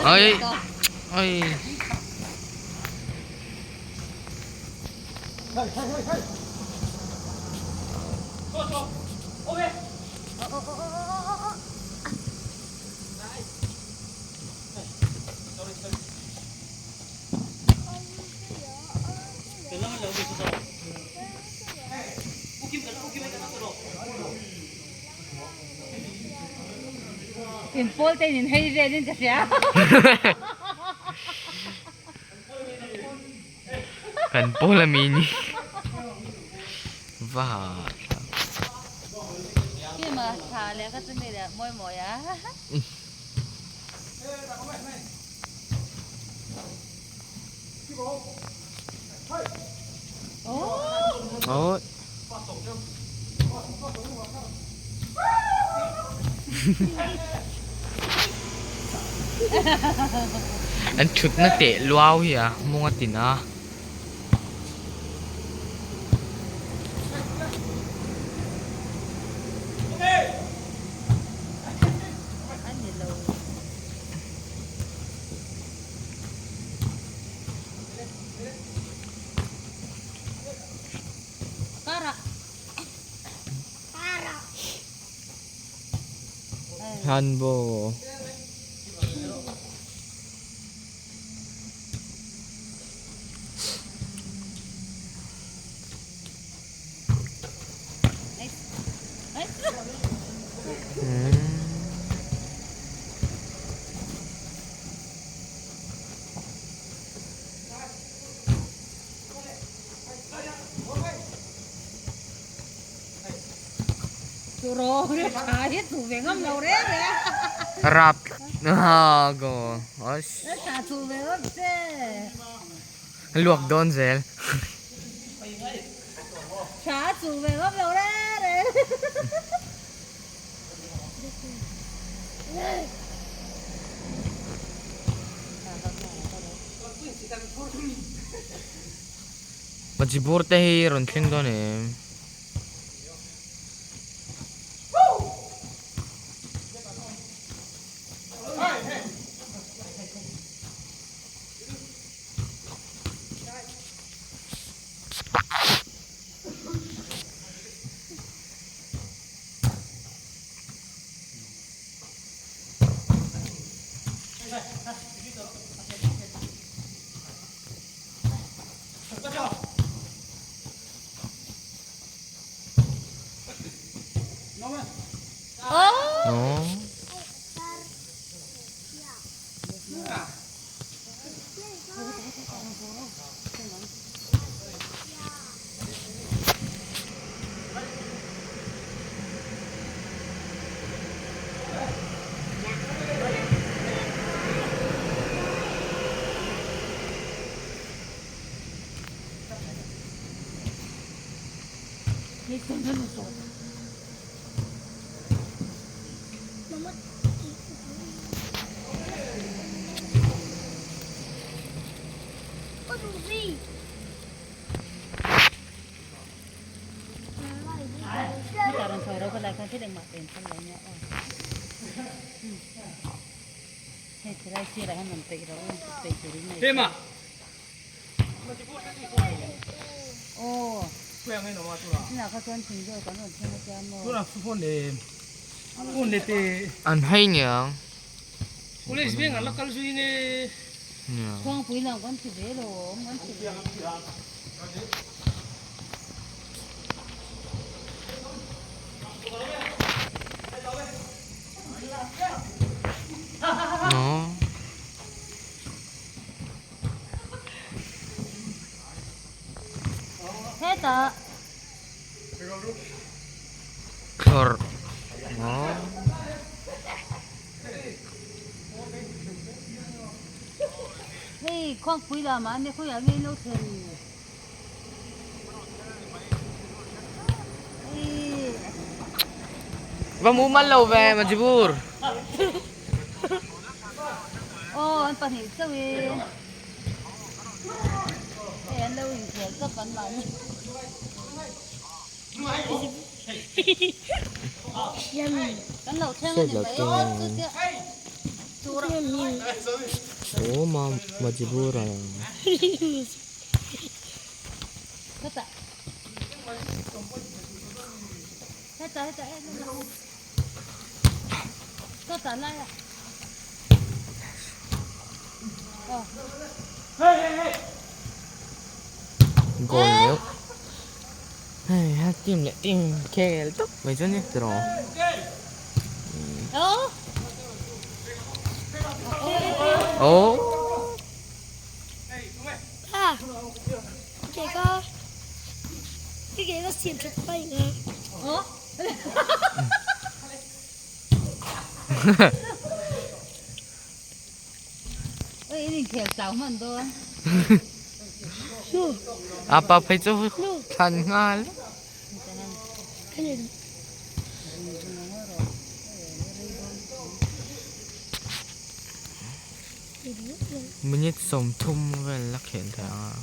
Ay! Ay! In pawl te in in hei vel in ka hria. Kan pawl ami ni. Va. Kima tha leh ka chu mi leh mawi mawi a. Oh. An thutna teh luau hi a mawng a tin a. Hanbo. Rap ha go luak dawn zel. Majibur te hi rawn thleng dawn em? No. An hai niang. No. Thlawrh. No. Va mu mal lo ve Majibur. An lo inkhel tawp an mahni. Kan lo thleng a ni mai chutia tur a. Oh ma majibura. Hetah hetah hetah en ila chutah laiah aw. Goal leuh hei ha team leh team khel tawp mai chu a ni tiraw. Oh. Apa phei chu thlan nghal. Minute 30 vel la khel thei ang a.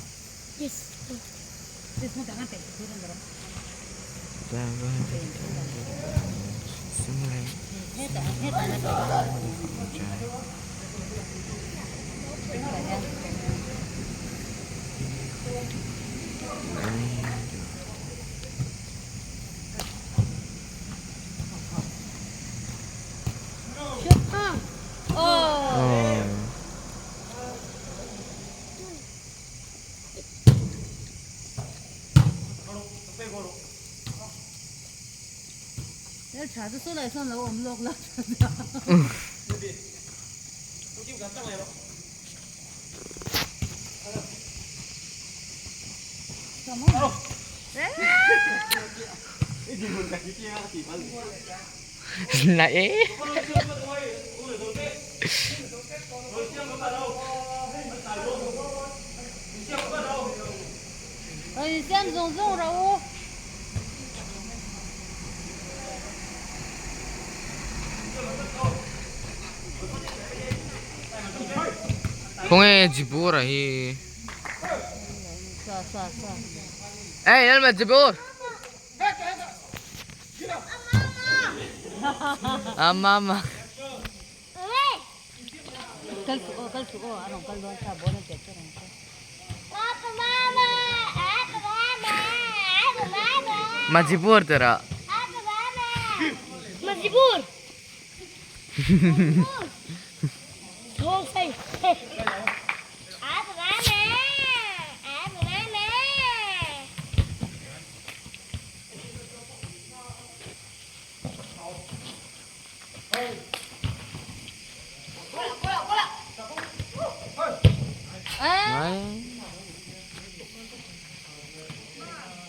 Na e. Khawnge Jibur a hi? Ey Lalma Jibur! A mama. Majibur tara. Majibur.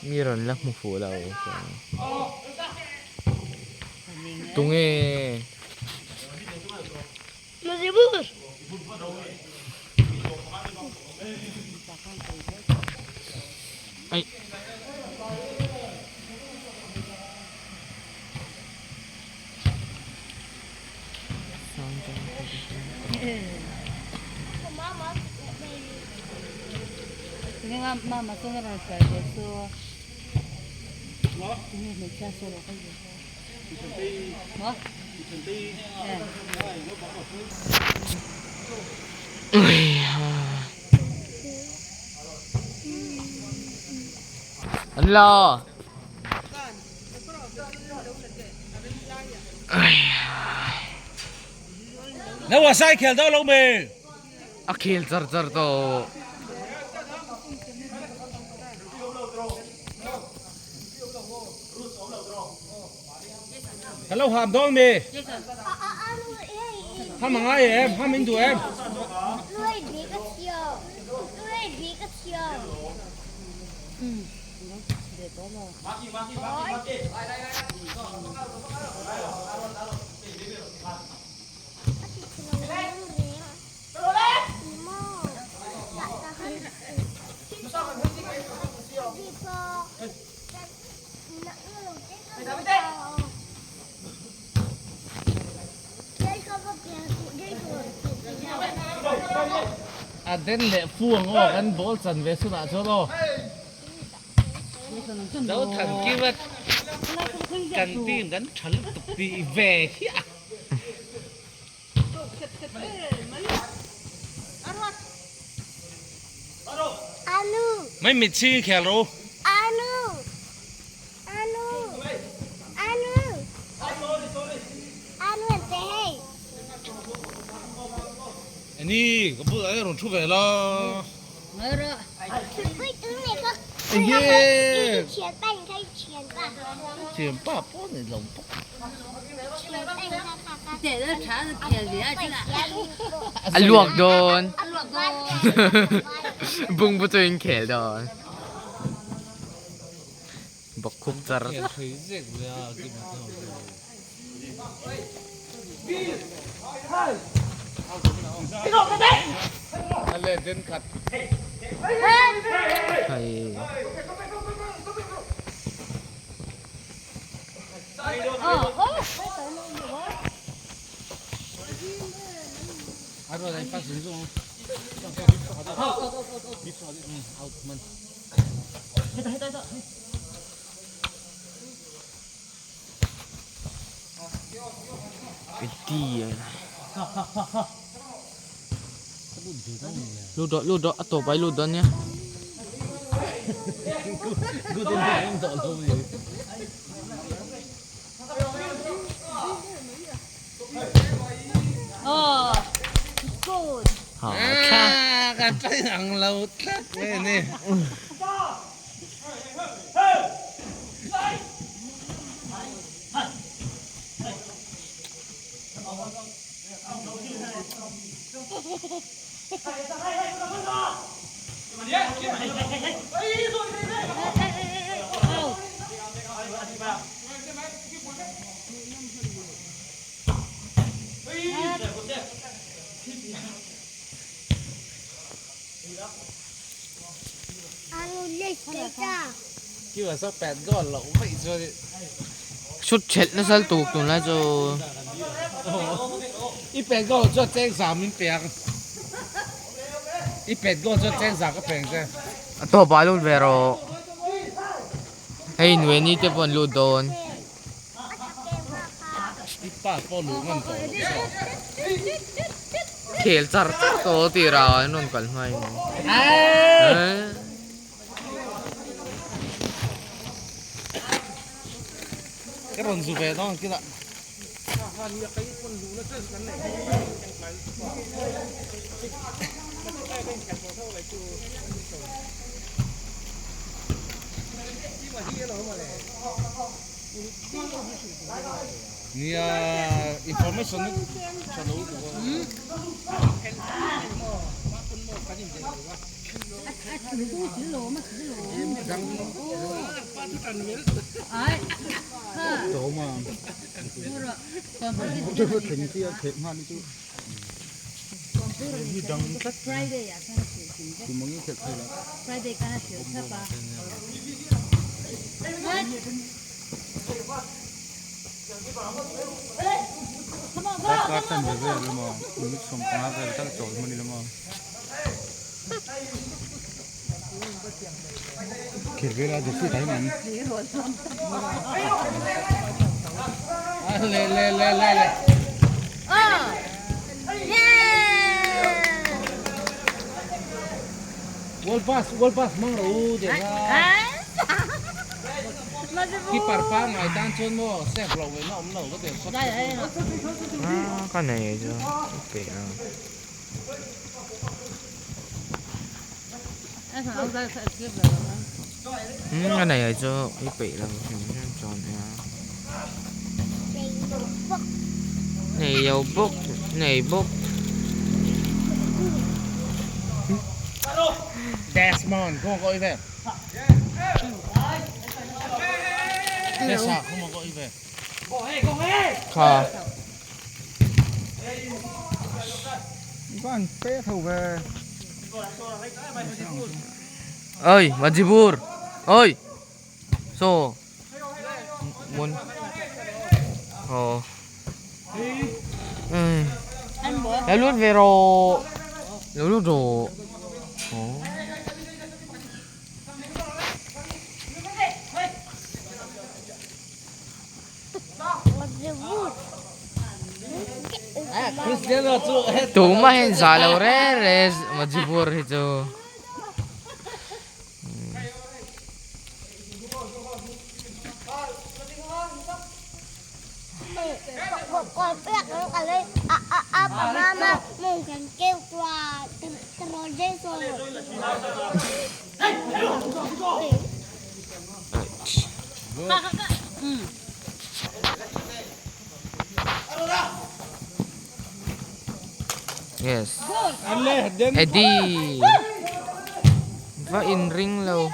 Mi rawn la hmu fuh lo tunge ai. An lo. Naua sai khel dawn lo me. A khel char char tawh. Ka lo ham dawn me. Ham a ngai em? Ham in duh em? A den leh fu ang aw kan ball chan ve chhunah chuan aw. Zothankima kan team kan tha lutuk tih ve hi a. Mai mit chhing khel ro. Ani ka bulah hian rawn thu ve la. Enge thianpa pawh ni lo bawk. A luak dawn. Bungbu chu in khel dawn. Bawk khup char char. Hei. Lut rawh lut rawh a tawp ah i lut dawn nia. Chhut thelh nasa lutuk tunlai chu. I pet goal chuan cheng za min pe ang. I pet goal chuan cheng za ka pe ang che. A tawp ah lut ve rawh. Hei Nueni te pawh an lut dawn. I pa pawh luh ngam tawh loh zawk. Khel char char tawh tira an rawn kal hma in. Ka rawn zu ve dawn kinah. Nia information tha lo lutuk a. Le le le le le. World pass world pass mang ro u de kha. Keeper pangai tan chuan maw save lo in a awm lo ka ti shot. Ka nei chu pe a. Cái này cho cái bị là tròn này dầu bốc này bốc Desmond không có về Desmond không có về Kha Ơi, Majibur. Ơi. So. Muốn. Ờ. Ừ. Lấy lút về rồi. Lấy lút rồi. Tumah hian zah lo reng reng Majibur hi chu. Yes. Eddie. Va in ring lo.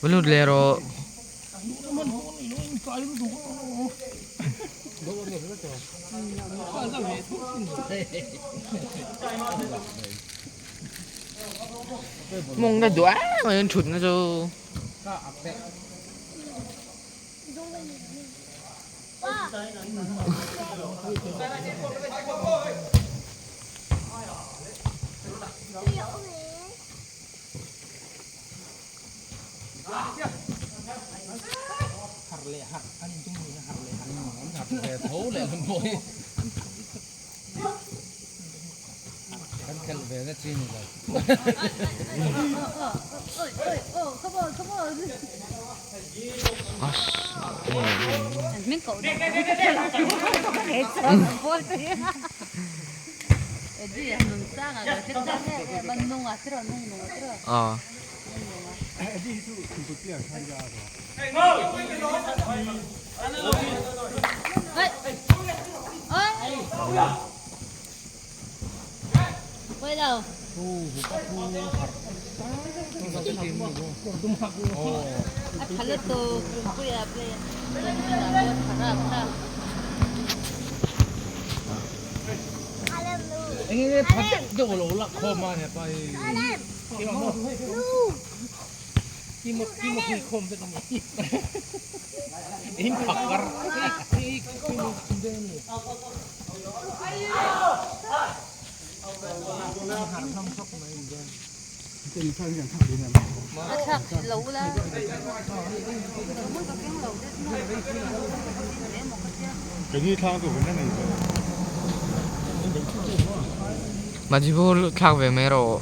Lut leh rawh. Mawng na duh em mai an thutna chu. Majibur thlak ve mai rawh.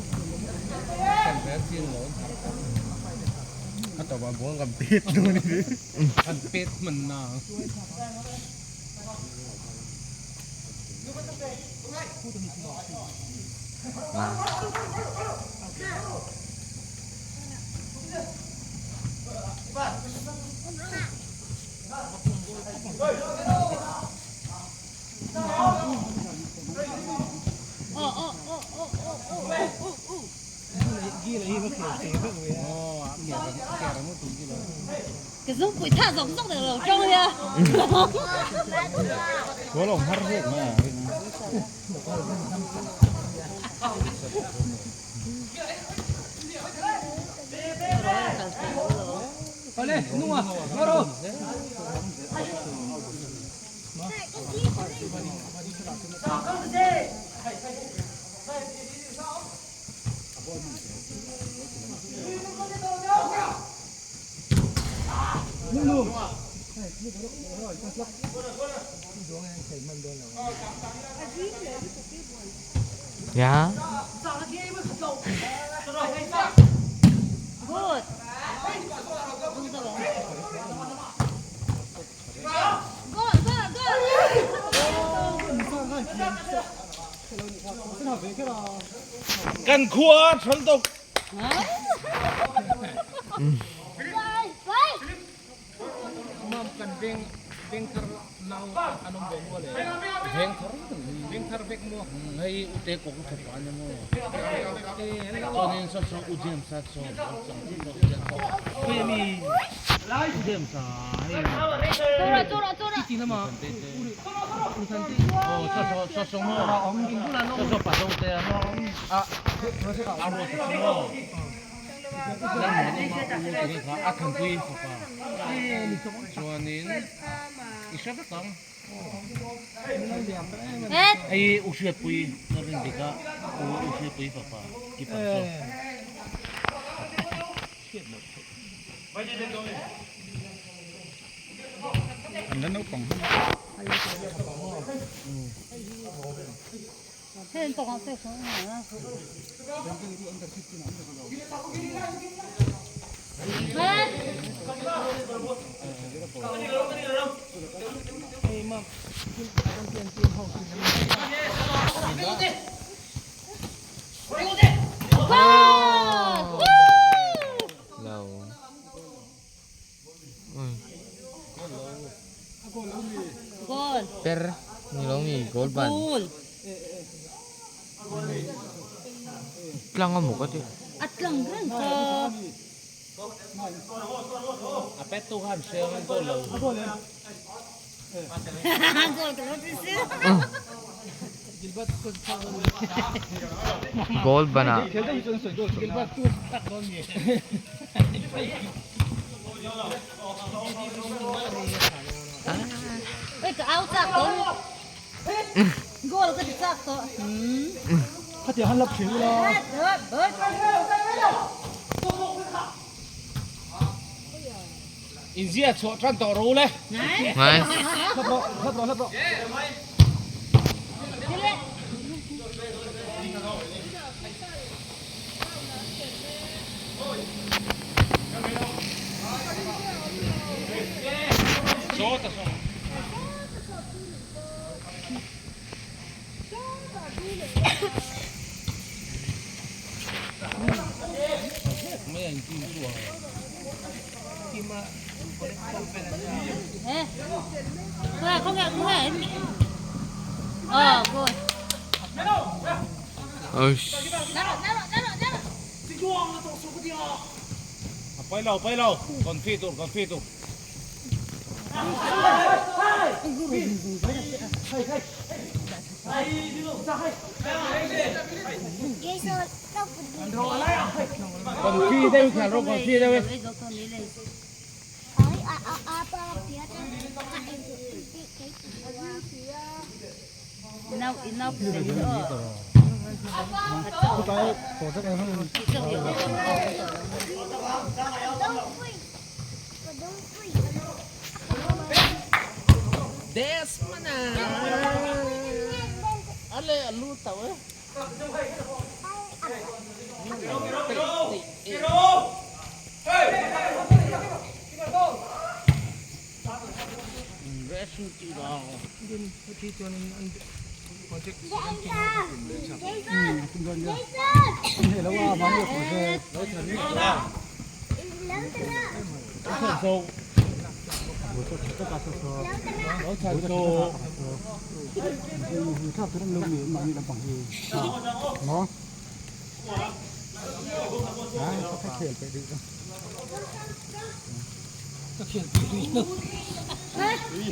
Ya. Good. Go, go, go. Kan khua thal tuk. Kan veng veng thar nau an awm ve maw le Veng thar veng thar vek maw hei ute kawng tha pa ni maw chuanin saw saw u James a saw hei ami u James a hei aw saw saw saw saw maw saw saw pa zo te a maw a a ruat a chu maw A thanpui fapa chuanin i hre vek ang hei u hriatpui na rin dik a u hriatpui fapa keeper chu. Per ni lo mi goal ban. Tlang a maw ka ti. A tlang reng kha. A pet tu khan hriang an goal lo. Goal ka lo ti si. Goal ban ah. Oi ka au chak to. Goal ka ti chak to. Khatiang han lap thin ula. Inzia chhuah tan tawh ro le. Nice. Hlap rawh, hlap rawh, hlap rawh. Pai lo, pai lo. Confi tur, confi tur. Confi deuh khan ro confi deuh.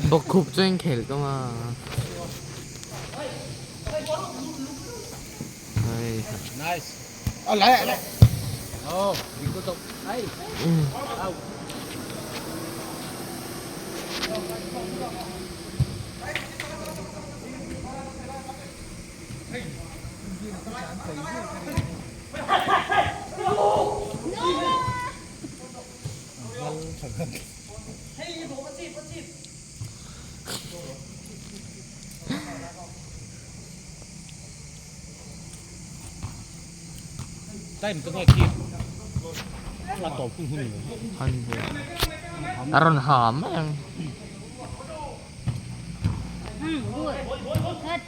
Bawkkhup chu an khel tawng a. Nice. A lại lại. Oh, đừng có tục. Hay. Out. Time ka ngai khi. A tawp hun hun ni. Han ve. A rawn ha mai ang. Good. Hết.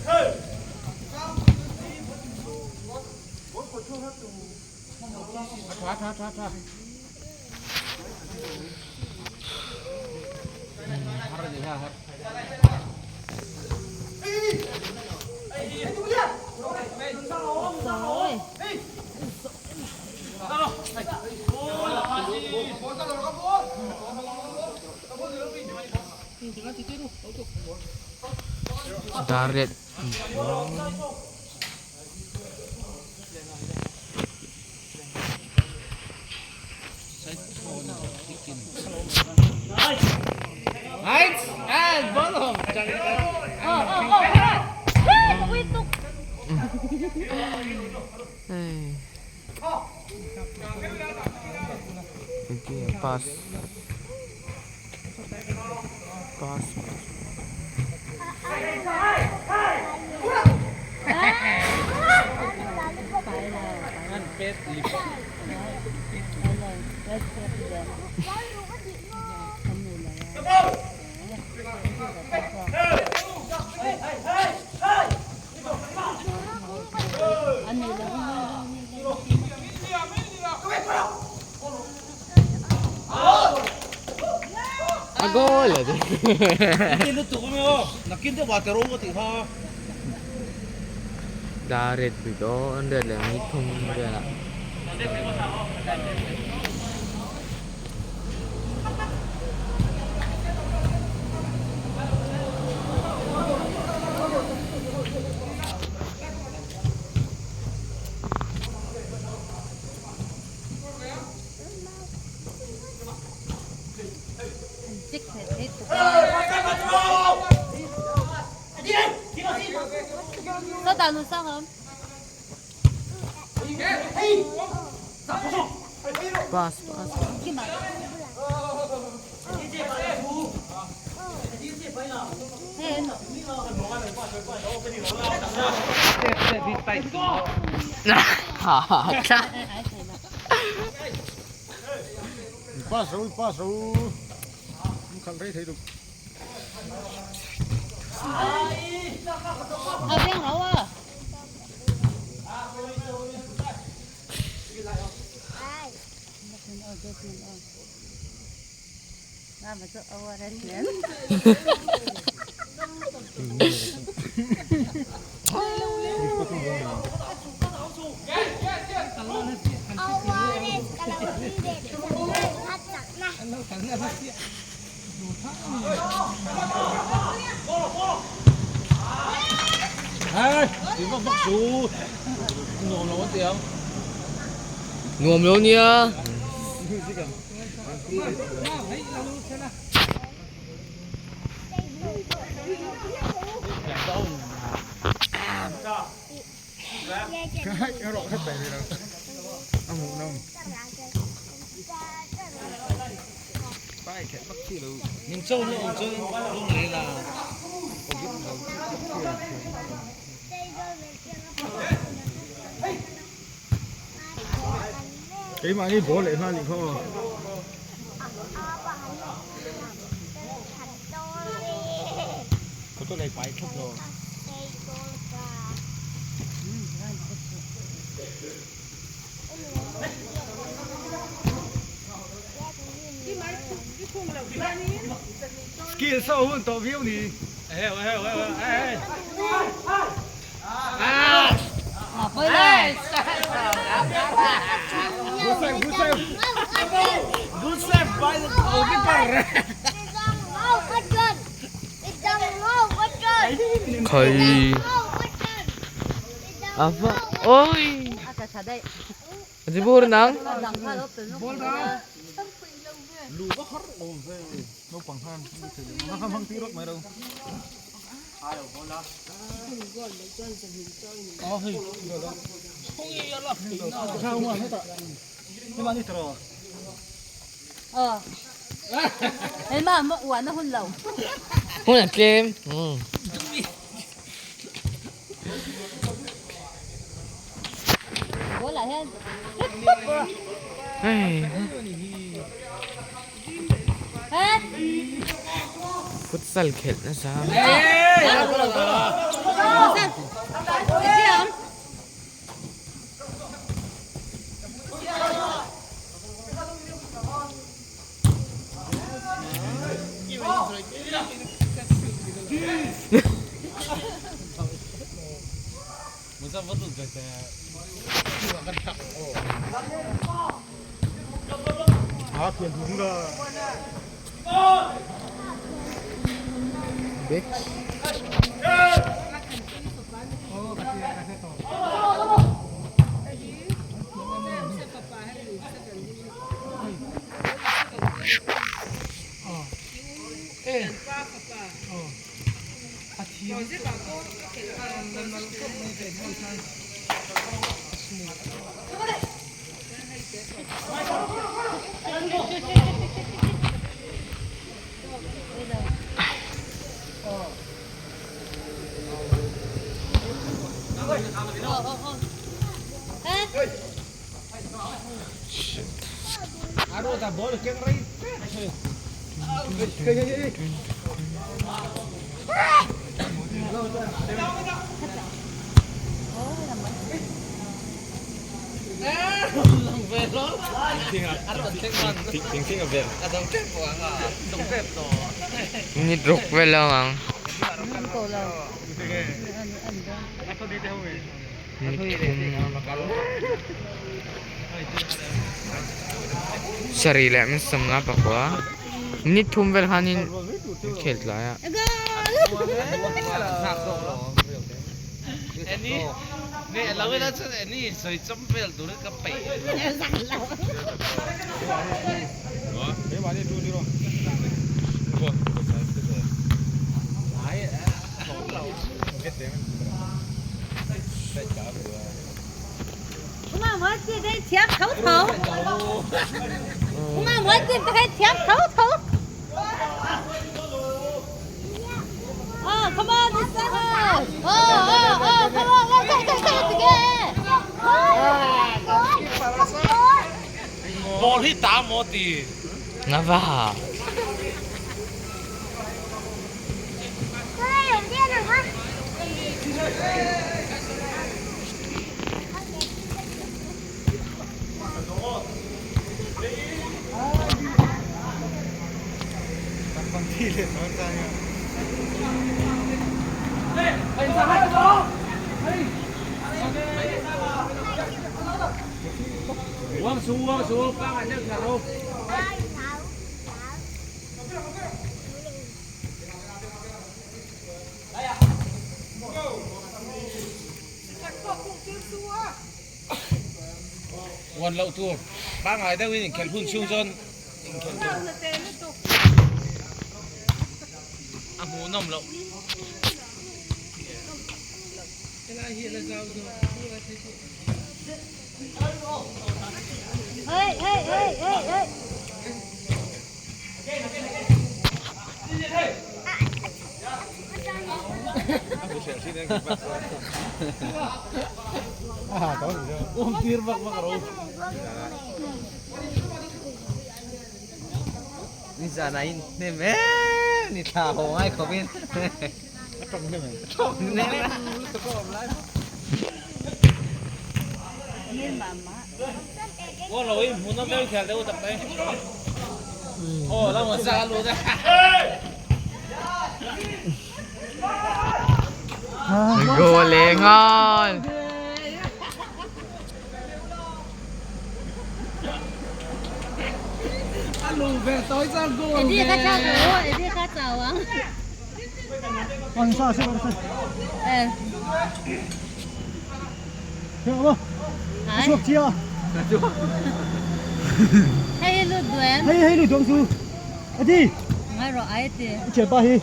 Hết. Tha tha tha tha. Har ni ha har. Rồi. Dar riat. Nice. And ball. Ờ. Hey, có quy tục. Hey. Okay, pass. Pass. An pet lip. A goal. Tin tu ko mo. Nakin te water ko ti ha. Dar riat bi do an riat leh mi thum vel ah. Chích thế thế tục. Sao tao nó sao không? Pass pass. Cái mặt. Thế nó. Ha ha ha. Pass rồi, pass rồi. Không thấy thấy được. À, bên hậu à. Hey, ti vak vak su. Nuam lo an ti ang. Nuam lo nia. Keimahni ball leh nghal nih kha aw. Skill so hun tawh viau ni. Good save, good save. Good save by the goalkeeper. Khai. Apa? Oi. Jibur nang. Naupang khan a hmang tir rawk mai ro. Hun a tlem. Futsal khelh nasa. Minute ruk vel a awm ang. Minute thum. Sarih leh min sawmna pakua. Minute thum vel khanin an khel tlai a. Nava. Uan loh tur pangngai deuhin inkhelh hun chhung chuan inkhelh tur a hmuhnawm loh. Awmtir vak vak ro. Ni zan ah in hnem em ni thla haw ngai khawp in. A tawng hnem em. A tawng hnem em. Aw lo in hmun a vel khel deuh tak mai. Aw lo a za lut a. Goal leh nghal. A lung ve tawi chuan goal ve. Eddie kha chak rawh Eddie kha chau ang. Ang sa sa sa. Eh. Hei lut duh em? Hei hei lut duh ang chu. Adi. Ngai rawh ai ti. I thianpa hi.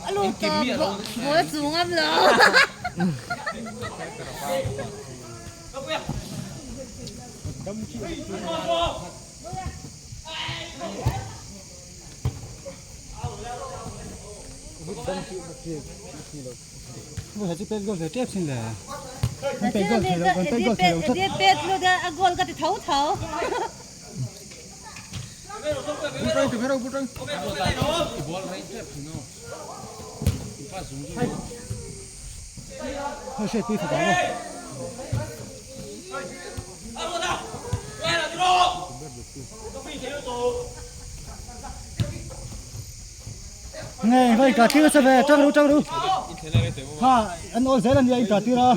A lut tawh ball a chu ngam lo. A goal ka ti tho tho. Nge vai ka tir sa ve tang ru tang ru ha an awl zel ania in ka tir a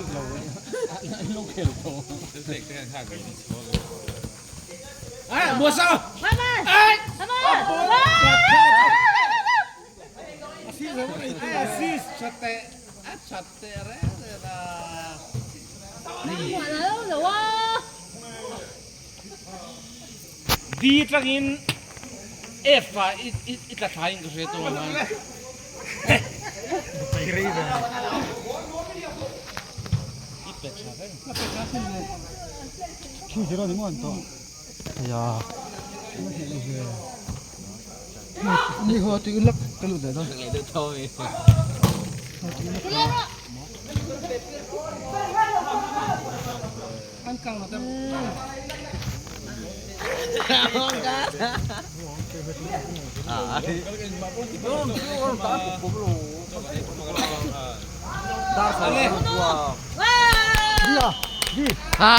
D tangin F ah i tla thla in ka hre tawh a. I pe tha reng. Khi zero ni maw an tawh. Ya. Ni ho tu lak ka lut leh dawn. Ngai deuh tho mi. An kang lo te. Đi à? Đi. Ha.